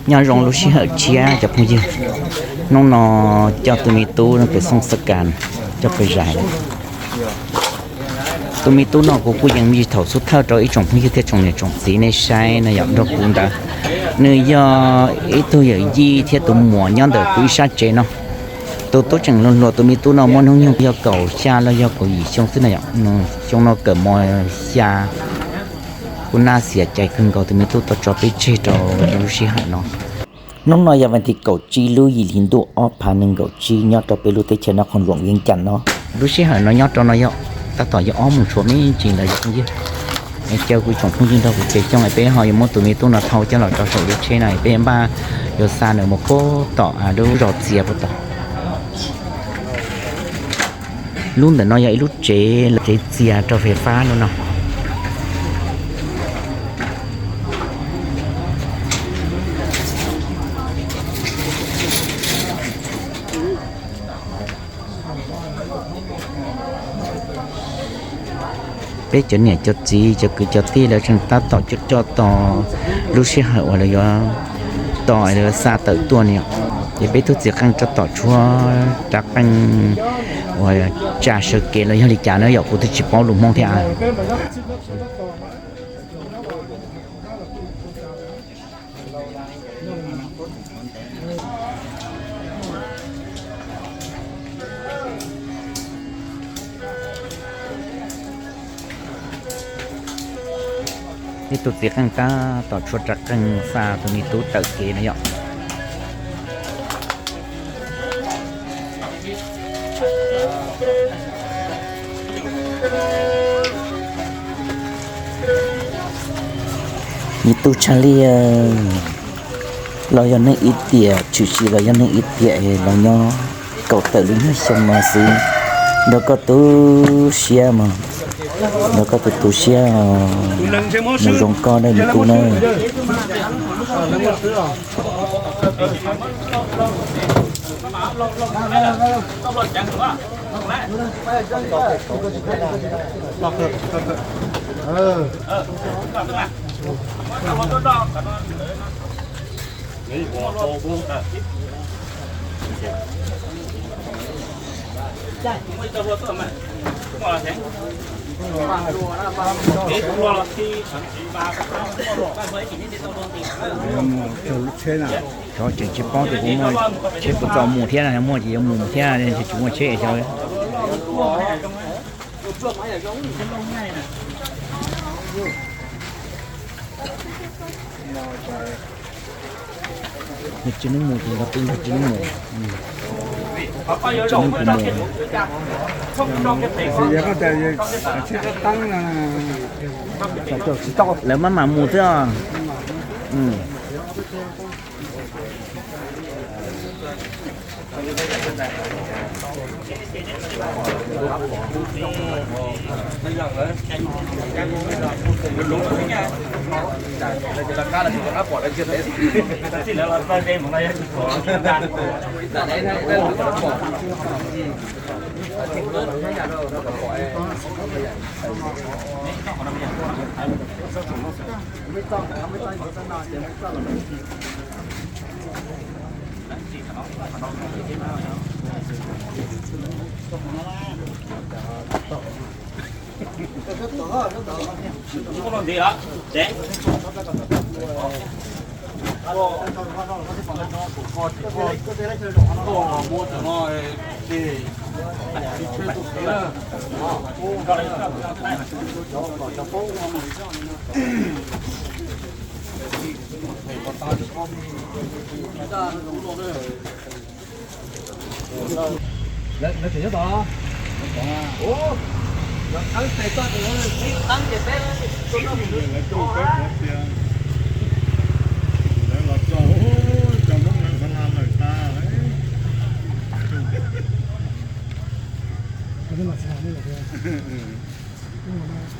Nyob zoo lub sij hawm tshiab cov phooj ywg, hnub no coj tus me tub pem Xoo Xab Kas coj pem zais. Tus me tub no kuv kuj yeej muab thaum xub thawj rau ib tsoom phooj ywg thiab tsoom niam tsoom txiv nej saib no yom, nrog kuv ntawd. Nws yog ib tug yawm yij thiab tus muam nyob ntawm kuv ib sab tsev no. Tus tub tseem hluas hluas, tus me tub no muaj hnub nyoog yog kaum xya los yog kaum yim xyoo xwb no yom. Xyoo no kawm mos xya. Kuv naj xiam cai kawg nkaus, tus me tub tau tso peb tseg rau lub sij hawm no. Hnub no yog vas thib kaum tsib lub yim hli ntuj ob phav nees nkaum tsib nyob rau peb lub teb chaws Naj Qhoos Luam Vias Cas no. Lub sij hawm no nyob rau no yog tab tom yog ob moos tshuav me ntsis ntawd cov phooj ywg. Es caw kuv tsoom phooj ywg nrog kuv pem xyooj es peb ho yuav muab tus me tub no thau coj los rau saum lub tsheb no es peb yuav npaj yuav xa nws mus puag tom lub zos txias puag tom. Lub ntawm no yog ib lub tsev, tsev txias rau fais fab lub no. Peb cov niam cov txiv cov kwv cov tij lawv tseem tab tom coj coj tos lub sij hawm uas lawv yuav tos lawv xa tawm tuaj no. Ces peb tug txiv qeej tab tom tshuab rab qeej uas tsa sawv kev los yog li cas na yom, kuv twb tsis paub lus Hmoob thiab. Ib tug txiv qeej tab tom tshuab rab qeej xa tus me tub tawm kev no yom. Me tub tshaj lij los yog neeg ib tiam, tshwm sim los yog neeg ib tiam los nyob kaum tawm lub nyuag xyoo no xwb. Nrog koj tu siab mog, nrog koj tu tu siab, mus zoo koj na me tub na. Xyov tseem tsis paub tias kuv muaj tsheb puas txaus mus thiab, muaj ces yuav mus thiab, tsis muaj tsheb xyov. Yog tsis neeb mus ces nkawd twb yog tsis neeb mus. Tsis neeb puas mus. Lawv maj mam mus xwb os. Lawv tseem nyob tod. Ua, lawv tseem nyob tod. Lawv los txog, cov Hmoob lawv xav la lawm tas.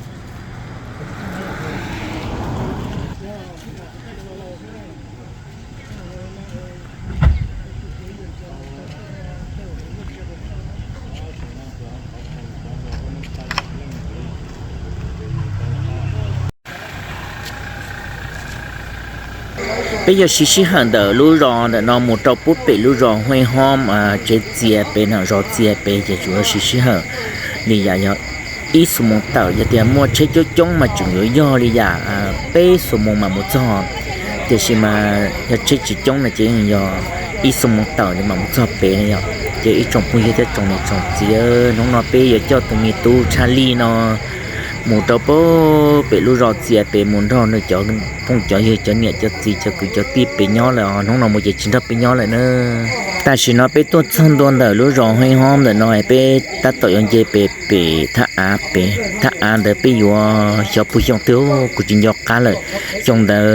Peb yuav siv sij hawm ntawm lub zos ntawm no mus rau puag pem lub zos Huaj Hob, tsev txias pem no, zos txias pem ces tsuas yuav siv sij hawm li yam yog ib xuab moos tawm. Yog tias muaj tsheb coob coob mas tseem yuav yog li yam peb xuab moos mam mus txog, tiam sis mas yog tsheb tsis coob no ces yeej yog ib xuab moos tawm mam mus txog pem no yom. Ces ib tsoom phooj ywg thiab tsoom niam tsoom txiv, hnub no peb yuav coj tus me tub Tshaj Lij no mus rau puag pem lub zos txias pem mus nrog nws cov phooj cov ywg, cov niam cov txiv, cov kwv cov tij pem nyob lawm os. Hnub no mus ces tsis nrog peb nyob lawm na. Tam sim no peb tuaj txog ntua ntawm lub zos Huaj Hob ntawm no, peb tab tom yuav nce pem pem thaj av pem. Thaj av ntawd peb yuav xyov puag xyoo twg, kuv tsis nco qab lawm. Xyoo ntawd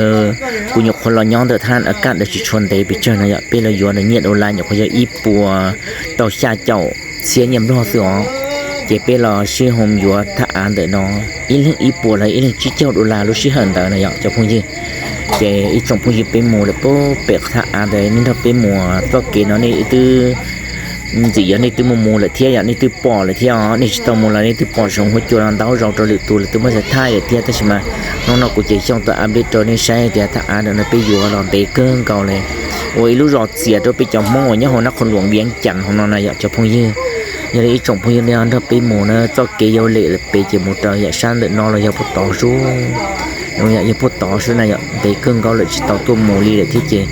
kuv nyuam qhuav los nyob ntawm thaj av kaj ntawd tsis tshua ntev pes tsawg no yom, peb los yuav nws nyiaj dollar nyuam qhuav yog ib puas rau xya caum txhiab nyiaj nplog xwb os. Ces peb los sib hu yuav thaj av ntawm no, ib leeg ib puas los ib leeg tsib caug dollar lub sij hawm ntawd no yom cov phooj ywg. Ces ib tsoom phooj ywg, peb mus lawm puag pem thaj av ntawd, nej nrog peb mus txoj kev no nej twb ntxim yog nej twb mus mus lawm thiab yom, nej twb pom lawm thiab os. Nej tsis tau mus los nej twb pom saum huab cua no ntau zaus rau lwm tus lawm, twb muab xav thaj lawm thiab. Tab sis mas hnub no kuv ces xyoo tuaj update rau nej saib tias thaj av ntawm no peb yuav los ntev kawg nkaus li, ua ib lub zos txias rau peb cov Hmoob uas nyob hauv nab qhos luam Viav Cas hauv no na yom cov phooj ywg. Yog li ib tsoom phooj ywg nej nrog peb mus na, txoj kev yuav lem lawm pem ces mus rau yam sab ntawm no los yog puag tod sub, yog puag tod sub na yom, ntev kawg nkaus lawm tsis tau tuaj mus li lawm thiab ces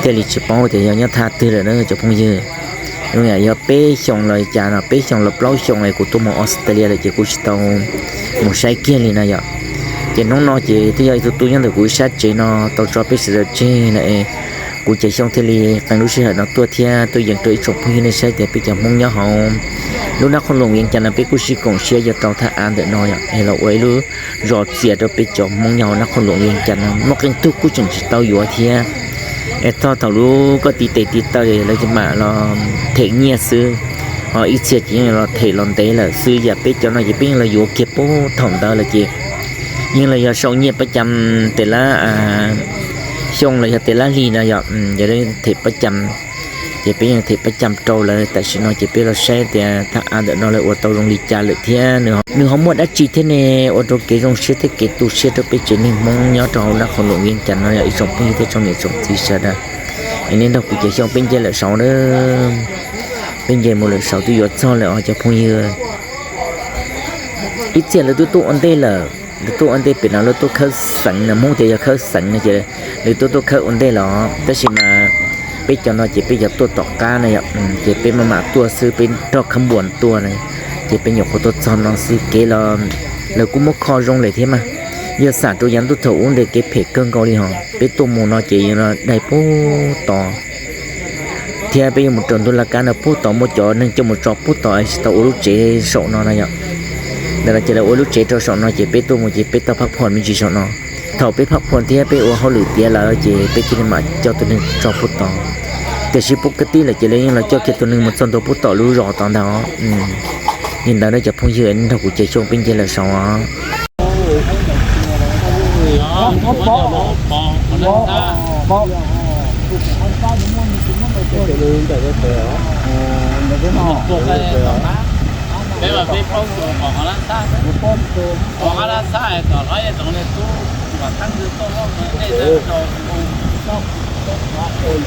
thiaj li tsis paub tias yog nyob thaj twg lawm na cov phooj ywg. Yog peb xyoo los cas no, peb xyoo los plaub xyoo es kuv tuaj mus Australia lawm ces kuv tsis tau mus saib kiag li na yom. Ces hnub no ces twb yog ib tug tub nyob ntawm kuv ib sab tsev no tau tso peb sawv daws tseg na es kuv ces xyoo thiaj li qee lub sij hawm no tuaj thiab tuaj yees rau ib tsoom phooj ywg nej saib tias peb cov Hmoob nyob hauv lub nab qhos luam Viav Cas no peb kuj sib koom siab yuav rau thaj av ntawm no yom, es los ua ib lub zos txias rau peb cov Hmoob nyob hauv nab qhos luam Viav Cas no. Muaj qee tug kuj tseem tsis tau yuav thiab, es txog thaum lub koj tiv tes tiv taw lawv mam los them nyiaj xwb, ho ib txhia ces yeej los them los ntev lawm xwb. Yam peb cov no ces peb yeej los yuav kiag puag thaum ntawd lawm ces yeej los yog sau nyiaj pab cam tes lab xyoo los yog tes lab hli no yom, yog them pab cam. Ces peb yeej them pab cam rau lawv. Tam sim no ces peb los saib tias thaj av ntawm no lawv ua tau zoo li cas lawm thiab nws ho muaj dab tsi thiab ne, ua rau kev zoo siab thiab kev tu siab rau peb tsev neeg Hmoob nyob rau hauv nab qhos luam Viav Cas no yom ib tsoom phooj ywg thiab tsoom niam tsoom txiv sawv daws. Es nej nrog kuv cev xyoo peb nce lawm saud na, peb nce mus lawm saud twb yuav txog lawm os cov phooj ywg. Ib txhia lawv twb tuaj ua ntej lawm, lawv tuaj ua ntej pem no lawv tuaj khawb xeev no, Hmoob tias yog khawb xeev no ces lawv tuaj tuaj khawb ua ntej los tab sis mas peb cov no ces peb cov tuaj tom qab na yom, ces peb maj mam tuaj xwb, peb nrog khab npuas tuaj na, ces peb nyuam qhuav tuaj txog no xwb kev los lawv kuj muab kho zoo lawm thiab mas. Yog xam rau yav ntuj thaum ub ntawd kev phem kawg nkaus li hos, peb tuaj mus no ces dai puag tod thiab peb yuav mus rau ntuj laj kab no puag tod, muaj cov neeg coj mus tso puag tod tsis tau ua lub tsev saum no na yom. Ntawm no ces lawv ua lub tsev rau saum no ces peb tuaj mus ces peb tau phab phom me ntsis saum no. Thaum peb phab phom thiab peb ua hauj lwm tiav lawm ces peb thiaj li mam coj tus neeg tso puag tod. Tiam sis puag kwv tij lawm ces lawv yeej los coj kiag tus neeg mus txog ntua puag tom lub zos tod ntag. Li ntawd na cov phooj ywg, nrog kuv cev xyoo peb nce lawm saud os.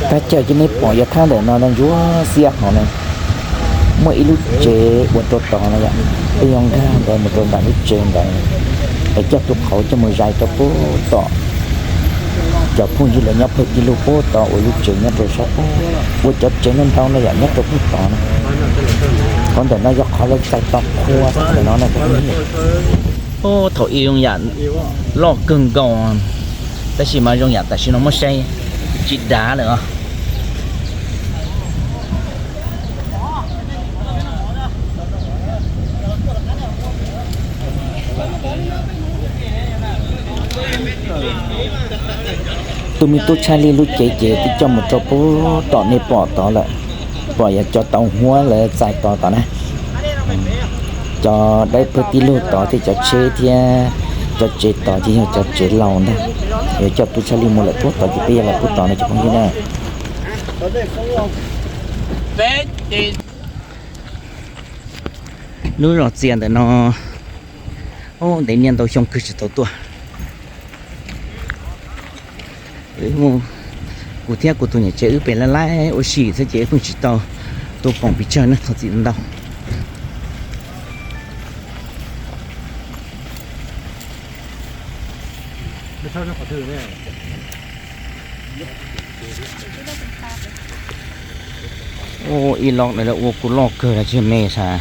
Thaj chaw ces nej pom yog thaj ntawm no ntsuab xiab hov na, muaj ib lub tsev ua rau tod no yom. Peb yuav nkag ntawd mus rau nram lub tsev ntawd es coj tus qauv coj mus zais rau puag tom. Cov phooj ywg lawv nyob pawg tij lug puag tod ua lub tsev nyob rau sab puag, ua cov tsev ntau ntau no yom nyob rau puag tod no. Qhov ntawm no yog qhov lawv txais tos qhua ntawm no na cov phooj ywg. Thaum ub zoo yam loj kawg nkaus, tab sis mas zoo yam tam sim no muab saib tsis dav lawm os. Tus me tub Tshaj Lij lub cev ces twb coj mus rau puag tom nej pom tod lawm, pom yog cov tau huab lawv txais tos tod na. Cov dawb pawg tij lug tod thiab cov tsheb thiab cov tsev tod ces yog cov tsev laus ntag. Yuav coj tub Tshaj Lij mus lawm puag tod ces peb yuav los puag tod no cov phooj ywg na. Lub zos txias ntawm no, ntev niaj ntau xyoo kawg tsis tau tuaj. Wb mus, kuv thiab kuv tus niam tsev wb pem laj laj ua si xwb ces wb pheej tsis tau tuaj koom pes tsawg ne, thov txim ntau. Ua ib los ntawd ua kuv loj kawg los tsis me xav.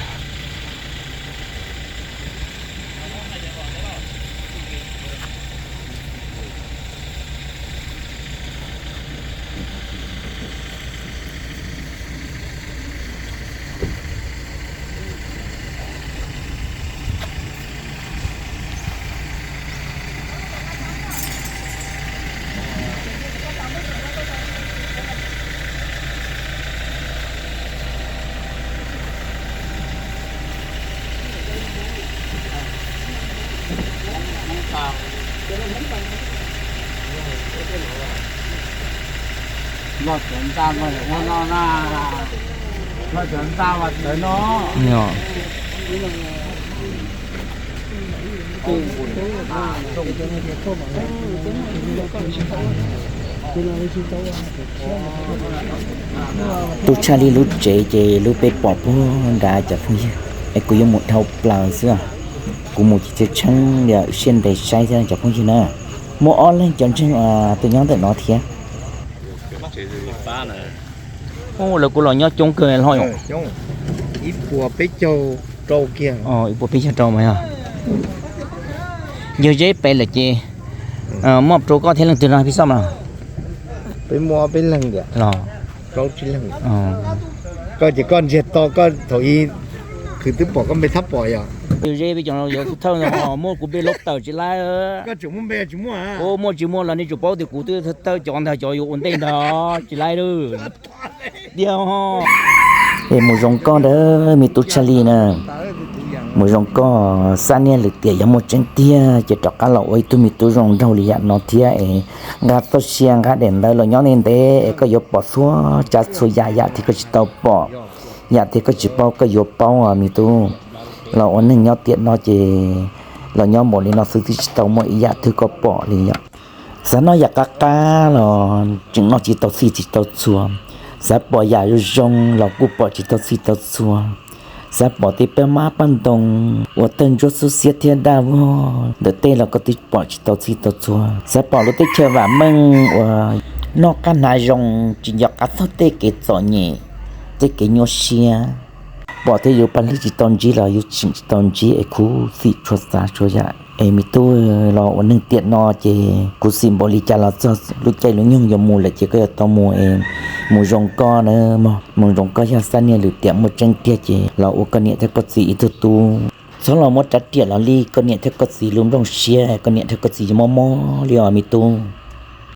Los cov ntxa mas ua no na, los cov ntxa mas tawv no. Tub Tshaj Li lub tsev ces lub peb pom puag nrad cov phooj ywg, es kuv yuav mus dhau plaws xwb. Kuv mus ces tshee tshee li, siab ntev saib thiab cov phooj ywg na. Muaj ob leeg cov ntseeg tus nyob ntawm no thiab. Lawv kuj los nyob coob kawg hlo. Ib puas peb caug rau kiag, ib puas peb caug rau mas yog. Yog Zeb pem lawm ces muaj rau koj thiab leej twg no peb xoj mas. Peb muaj ob peb leeg tiag los. Plaub tsib leeg. Koj ces koj ntsiag to, koj thaum ub kuv twb pom koj npe thab pom yog. Yog Zeb peb cov yuav thawj ntawd ho muaj kuv npe laub tawm tsis laib. Koj tseem muaj npe tsis muaj? Ua muaj tsis muaj los nej tsuas paub tias kuv twb thawj cov ntag, cov yuav ua ntej ntag tsis laib lawm. Tiag. Es mus zoo koj ntag me tub Tshaj Li na. Mus zoo koj, Xab Niag Lwm Tiam yog muaj tseeb tiag ces rov qab los ua ib tug me tub zoo nraug li yam no thiab es nqa txoj sia nqa daim ntawv los nyob ntev ntev es koj yuav pom txhua tsav txhua yam, yam thiab koj tsis tau pom, yam thiab koj tsis paub koj yuav paub os me tub. Los ua neeg nyob tiam no ces los nyob npaum li no xwb twb tsis tau muaj ib yam twg koj pom li yom. Xav noj yam qab qab los tseem noj tsis tau txhij tsis tau txhua. Xav pom yam zoo zoo los kuj pom tsis tau txhij tau txhua. Xav pom tej pab mab pab ntoo uas tawg ntsuab xub xiab thiab daj vog ntawm tej los koj twb pom tsis tau txhij tau txhua. Xav pom lub teb chaws vam meej uas noj qab hnav zoo, tsis nco qab txog tej kev txom nyem, tej kev nyuaj siab. Pom thiab yus paj hlwb tsis tau ntsib los yus tseem tsis tau ntsib es khuv xim txhua tsav txhua yam. Es me tub, los ua neeg tiam no ces khuv xim npaum li cas los txog lub caij lub nyoog yuav mus lawm ces koj yuav tau mus es mus zoo koj na mog. Mus zoo koj, yog Xab Niag Lwm Tiam muaj tseeb tiag ces los ua koj niam thiab koj txiv ib tug tub. Txhob los muab rab riam los li koj niam thiab koj txiv lub nplooj siab, koj niam thiab koj txiv yuav mob mob li os me tub.